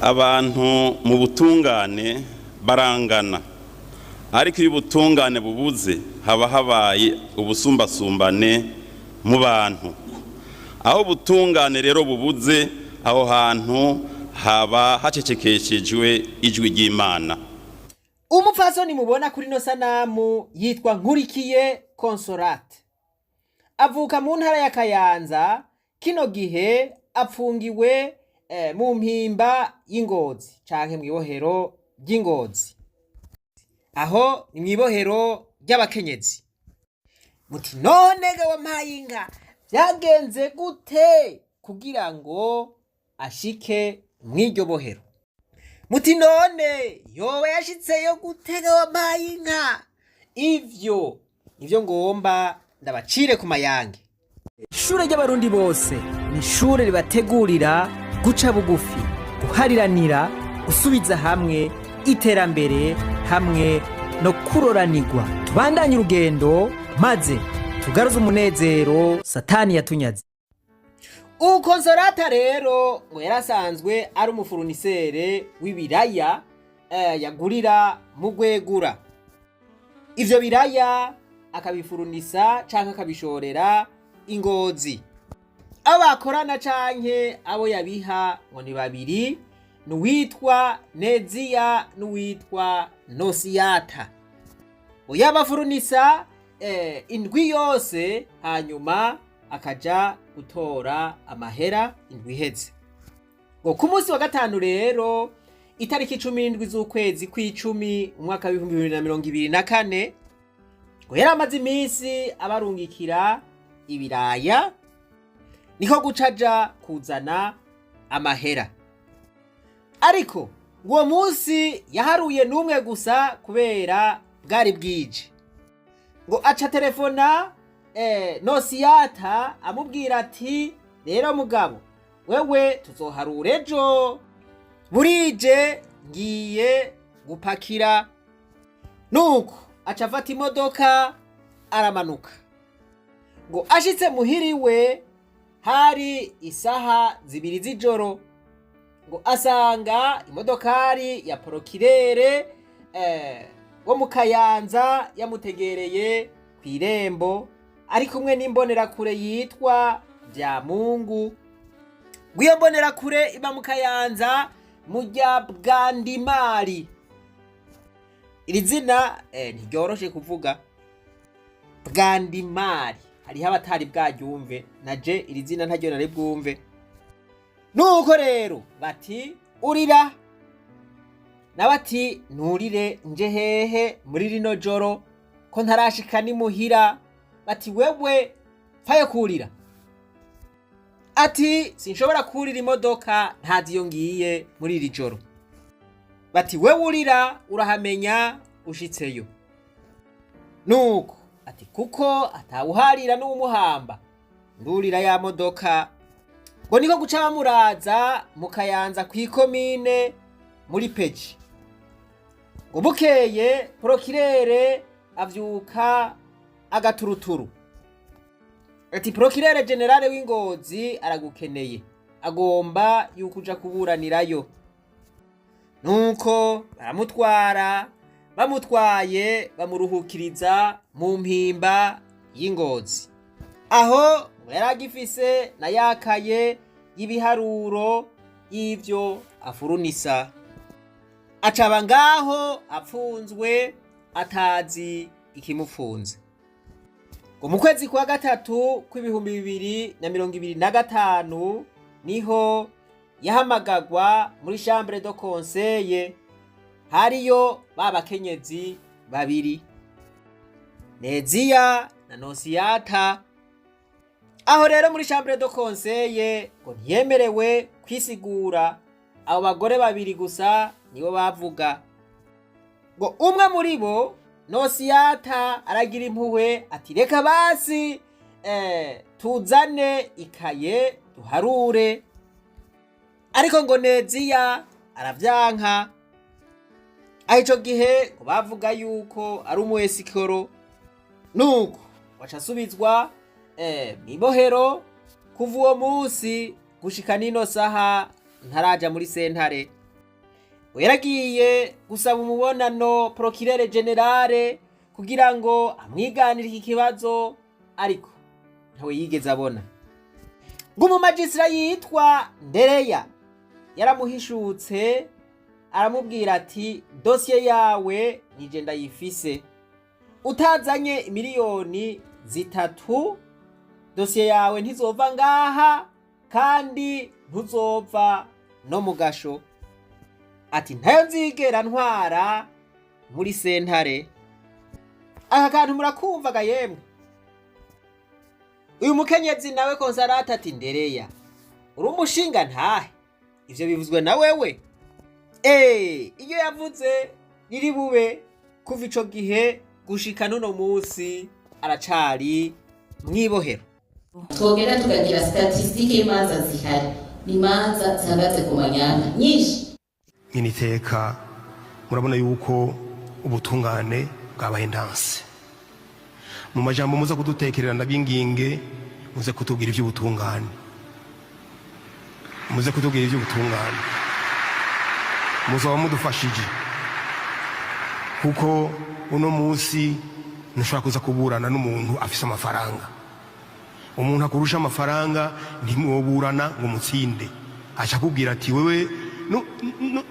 Abantu mu butungane barangana, ariko iyo ubutungane bubuze haba habaye ubusumbasumbane mu bantu. Aho ubutungane rero bubuze, aho hantu haba hacecekeshejwe ijwi ry'Imana. Umupfasoni mubona kuri ino sanamu yitwa Nkurikiye Consolate, avuka mu ntara ya Kayanza. Kino gihe apfungiwe mu Mpimba y'Ingozi canke mw'ibohero ry'Ingozi. Aho ni mw'ibohero ry'abakenyezi. Muti none ga wampaye inka, vyagenze gute kugira ngo ashike mw'iryo bohero? Muti none yoba yashitseyo gute ga wampaye inka? Ivyo nivyo ngomba ndabacire ku mayange. Ishure ry'Abarundi bose ni ishure ribategurira guca bugufi, guhariranira, gusubiza hamwe, iterambere hamwe no kuroranirwa. Tubandanye urugendo maze tugaruze umunezero Satani yatunyaze. Ukonsolata rero ngo yarasanzwe ari umufournisseur w'ibiraya yagurira mu Rwegura. Ivyo biraya akabifurunisa canke akabishorera Ingozi. Abo bakorana canke abo yabiha ngo ni babiri, n'uwitwa Neziya n'uwitwa Nosiyata. Ngo yabafurunisa indwi yose, hanyuma akaja gutora amahera indwi iheze. Ngo ku munsi wa gatanu rero, itariki 17 z'ukwezi kw'icumi, umwaka w'2024, ngo yari amaze iminsi abarungikira ibiraya, niko guca aja kuzana amahera. Ariko uwo munsi yaharuye n'umwe gusa kubera bwari bwije. Ngo aca telefona Nosiyata, amubwira ati: "Rero mugabo, wewe tuzoharura ejo, burije ngiye gupakira." Nuko aca afata imodoka aramanuka. Ngo ashitse muhiriwe hari isaha 2 z'ijoro. Ngo asanga imodokari ya procureur wo mu Kayanza yamutegereye ku irembo, ari kumwe n'imbonerakure yitwa Byamungu. Ngo iyo mbonerakure iba mu Kayanza mujya Bwandimari. Iri zina ntiryoroshe kuvuga, Bwandimari, hariho abatari bwaryumve. Naje iri zina ntaryo nari bwumve. Nuko rero bati: "Urira." Nawe ati: "Nturire nje hehe muri rino joro ko ntarashika nimuhira?" Bati: "Wewe pfayo kurira." Ati: "Sinshobora kurira imodoka ntazi iyo ngiye muri iri joro." Bati: "Wewe urira, urahamenya ushitseyo." Nuko ati: "Kuko atawuharira n'uwumuhamba, ndurira ya modoka." Ngo niko guca bamuraza mu Kayanza kw'ikomine muri PJ. Ngo bukeye procureur avyuka agaturuturu, ati: "Procureur général w'Ingozi aragukeneye, agomba yuko uja kuburanirayo." Nuko baramutwara. Bamutwaye bamuruhukiriza mu Mpimba y'Ingozi. Aho ngo yari agifise na yakaye y'ibiharuro y'ivyo afurunisa. Acaba ngaho apfunzwe atazi ikimupfunze. Ngo mu kwezi kwa gatatu kw'2025 niho yahamagagwa muri chambre de conseil. Hariyo ba bakenyezi babiri, Neziya na Nosiyata. Aho rero muri chambre de conseil ngo ntiyemerewe kwisigura, abo bagore babiri gusa nibo bavuga. Ngo umwe muri bo, Nosiyata, aragira impuhwe ati: "Reka basi tuzane ikaye duharure." Ariko ngo Neziya aravyanka. Aho ico gihe ngo bavuga yuko ari umu escroc. Nuko waca asubizwa mw'ibohero. Kuva uwo munsi gushika n'ino saha ntaraja muri sentare. Ngo yaragiye gusaba umubonano procureur général kugira ngo amwiganire iki kibazo, ariko ntawe yigeze abona. Ngo umumajisira yitwa Ndereya yaramuhishutse, aramubwira ati: "Dosiye yawe nije ndayifise, utazanye 3 miliyoni dosiye yawe ntizova ngaha kandi ntuzova no mu gasho." Ati: "Ntayo nzigera ntwara muri sentare." Aka kantu murakumvaga yemwe. Uyu mukenyezi nawe Konsolata ati: "Ndereya, uri umushinga ntahe, ivyo bivuzwe na wewe?" Iyo yavuze riri bube. Kuva ico gihe gushika n'uno munsi aracari mw'ibohero. Twogenda tukagira statistique y'imanza zihari, ni imanza zihagaze ku manyanga nyinshi. Nyine iteka murabona yuko ubutungane bwabaye ndanse. Mu majambo muza kudutekerera, ndabinginge muze kutubwira iby'ubutungane, muze kutubwira iby'ubutungane, muzaba mudufashije, kuko uno munsi ntushobora kuza kuburana n'umuntu afise amafaranga. Umuntu akurusha amafaranga ntimwoburana ngo mutsinde. Aca akubwira ati: "Wewe",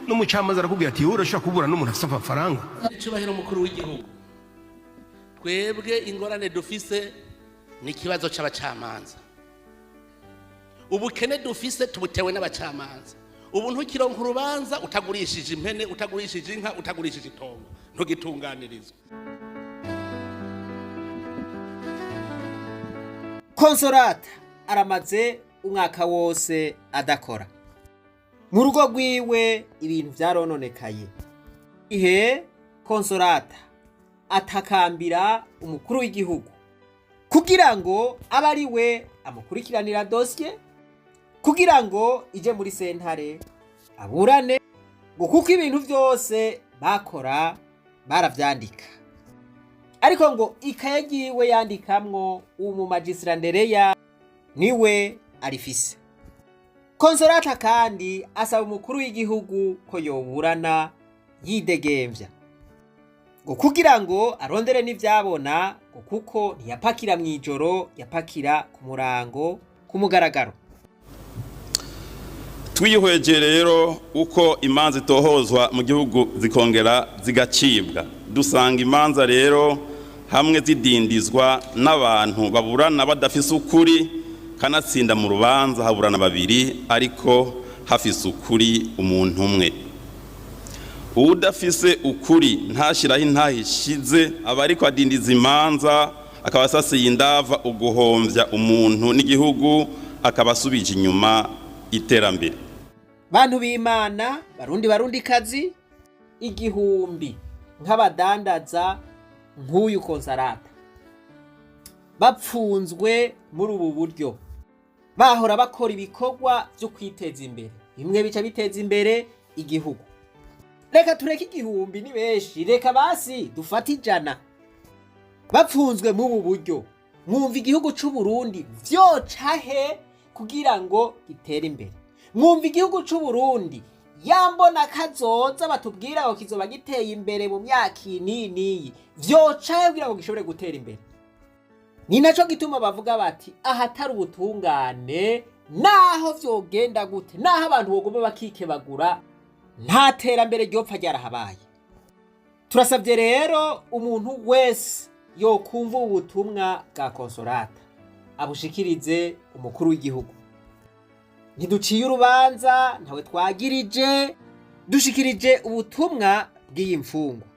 n'umucamanza arakubwira ati: "Wowe urashobora kuburana n'umuntu afise amafaranga?" Icyubahiro mukuru w'igihugu, twebwe ingorane dufise ni ikibazo cy'abacamanza. Ubukene dufise tubutewe n'abacamanza. Ubu ntukironka urubanza utagurishije impene, utagurishije inka, utagurishije itongo, ntugitunganirizwa. Konsolata aramaze umwaka wose adakora. Mu rugo rwiwe ibintu vyarononekaye. Ihe Konsolata atakambira umukuru w'igihugu kugira ngo abe ari we amukurikiranira dosiye kugira ngo ije muri sentare aburane, ngo kuko ibintu vyose bakora baravyandika, ariko ngo ikaye ryiwe yandikamwo umu magistra Ndereya niwe arifise. Konsolata kandi asaba umukuru w'igihugu ko yoburana yidegemvya, ngo kugira ngo arondere n'ivyabona, ngo kuko ntiyapakira mw'ijoro, yapakira ku murango ku mugaragaro. Twihweje rero uko imanza itohozwa mu gihugu zikongera zigacibwa, dusanga imanza rero hamwe zidindizwa n'abantu baburana badafise ukuri. Kanatsinda mu rubanza haburana babiri, ariko hafise ukuri umuntu umwe. Udafise ukuri ntashiraho intahe ishize, aba ariko adindiza imanza, akaba asasiye indava uguhomvya umuntu n'igihugu, akaba asubije inyuma iterambere. Bantu b'Imana, Barundi, Barundi kazi, 1000 nk'abadandaza nk'uyu Konsolata bapfunzwe muri ubu buryo, bahora bakora ibikorwa byo kwiteza imbere, bimwe bica biteza imbere igihugu. Reka tureke 1000, ni benshi, reka basi dufate 100 bapfunzwe muri ubu buryo. Mwumva igihugu c'u Burundi vyoca he kugira ngo gitere imbere? Mwumva igihugu c'u Burundi yambona kazoza batubwira ngo kizoba giteye imbere mu myaka iyi n'iyi n'iyi, vyoca he kugira ngo gishobore gutera imbere? Ni naco gituma bavuga bati: ahatari ubutungane, naho vyogenda gute, naho abantu boguma bakikebagura, nta terambere ryopfa ryarahabaye. Turasabye rero umuntu wese yokumva ubu butumwa bwa Konsolata abushikirize umukuru w'igihugu. Ntiduciye urubanza, ntawe twagirije, dushikirije ubutumwa bw'iyi mfungwa.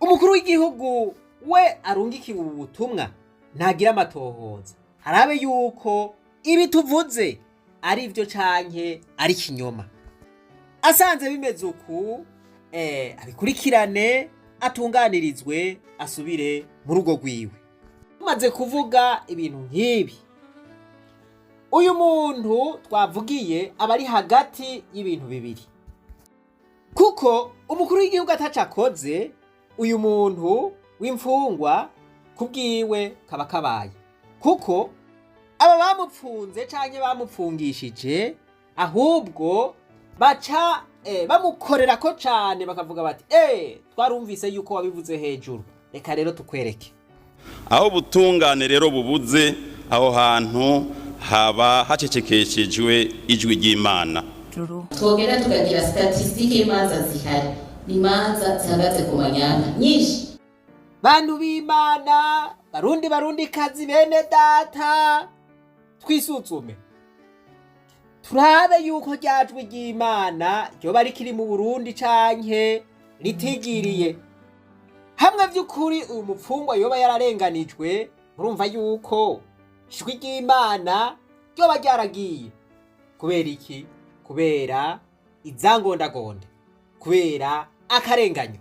Umukuru w'igihugu we arungikiwe ubu butumwa ntagira amatohoza, arabe yuko ibi tuvuze ari byo canke ari ikinyoma. Asanze bimeze uku, abikurikirane, atunganirizwe, asubire mu rugo rwiwe. Tumaze kuvuga ibintu nk'ibi, uyu muntu twavugiye aba ari hagati y'ibintu bibiri, kuko umukuru w'igihugu ataco akoze, uyu muntu w'imfungwa kubwiwe kaba kabaye, kuko aba bamupfunze canke bamupfungishije ahubwo baca Bamukorera ko cane, bakavuga bati: "Twarumvise yuko wabivuze hejuru, reka rero tukwereke." Aho ubutungane rero bubuze, aho hantu haba hacecekeshejwe ijwi ry'Imana. Twogenda tukagira statistique y'imanza zihari, ni imanza zihagaze ku manyanga nyinshi. Bantu b'Imana, Barundi, Barundi kazi, bene data, twisuzume turabe yuko ryajwi ry'Imana ryoba rikiri mu Burundi canke ritigiriye. Hamwe vy'ukuri uyu mupfungwa yoba yararenganijwe, murumva yuko ijwi ry'Imana ryoba ryaragiye. Kubera iki? Kubera izangondagonde, kubera akarenganyo.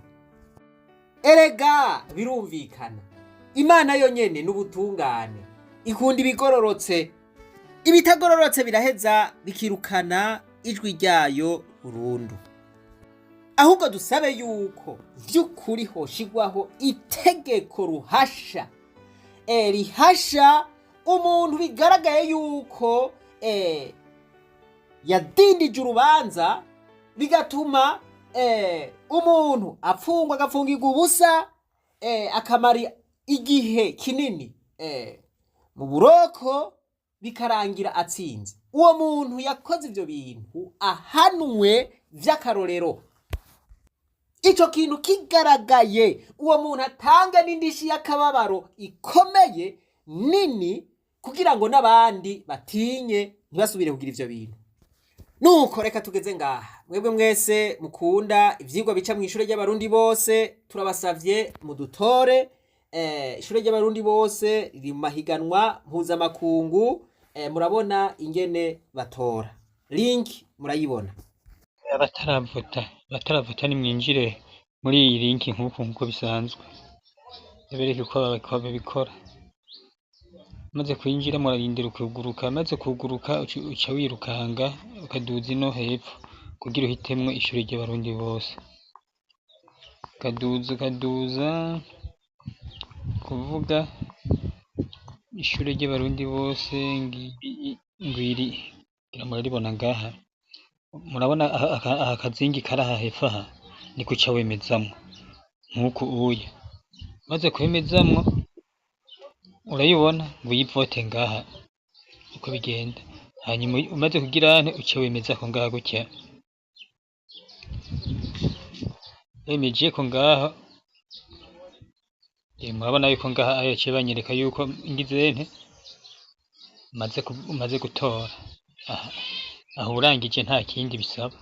Erega birumvikana, Imana yonyene n'ubutungane, ikunda ibigororotse. Ibitagororotse biraheza bikirukana ijwi ryayo burundu. Ahubwo dusabe yuko vy'ukuri hoshigwaho itegeko ruhasha, rihasha umuntu bigaragaye yuko yadindije urubanza, bigatuma umuntu apfungwa, agapfungirwa ubusa, akamara igihe kinini mu buroko, bikarangira atsinze. Uwo muntu yakoze ivyo bintu ahanwe vy'akarorero. Ico kintu kigaragaye, uwo muntu atange n'indishi y'akababaro ikomeye nini, kugira ngo n'abandi batinye, ntibasubire kugira ivyo bintu. Nuko reka tugeze ngaha. Mwebwe mwese mukunda ivyigwa bica mw'ishure ry'Abarundi bose, turabasavye mudutore. Ishure ry'Abarundi bose riri mu mahiganwa mpuzamakungu. Murabona ingene batora, link murayibona. Abataravota, abataravota, nimwinjire muri iyi link nk'uku, nk'uko bisanzwe. Ndabereke uko babikora. Maze kwinjira, murarindira ukuguruka. Maze kuguruka, uca wirukanga ukaduza ino hepfo kugira uhitemwo ishure ry'Abarundi bose. Ukaduza, ukaduza, kuvuga ishure ry'Abarundi bose ngwiri, ngira muraribona ngaha. Murabona aha kazingi kari aha hepfo, aha niko uca wemezamwo nk'uku uya. Maze kwemezamwo, urayibona ngo uyivote ngaha uko bigenda. Hanyuma umaze kugira ante, uce wemezako ngaha gutya. Wemejeko ngaha, murabona yuko ngaha aho yaciye banyereka yuko ngize nte, maze gutora aha. Aho urangije, nta kindi bisaba.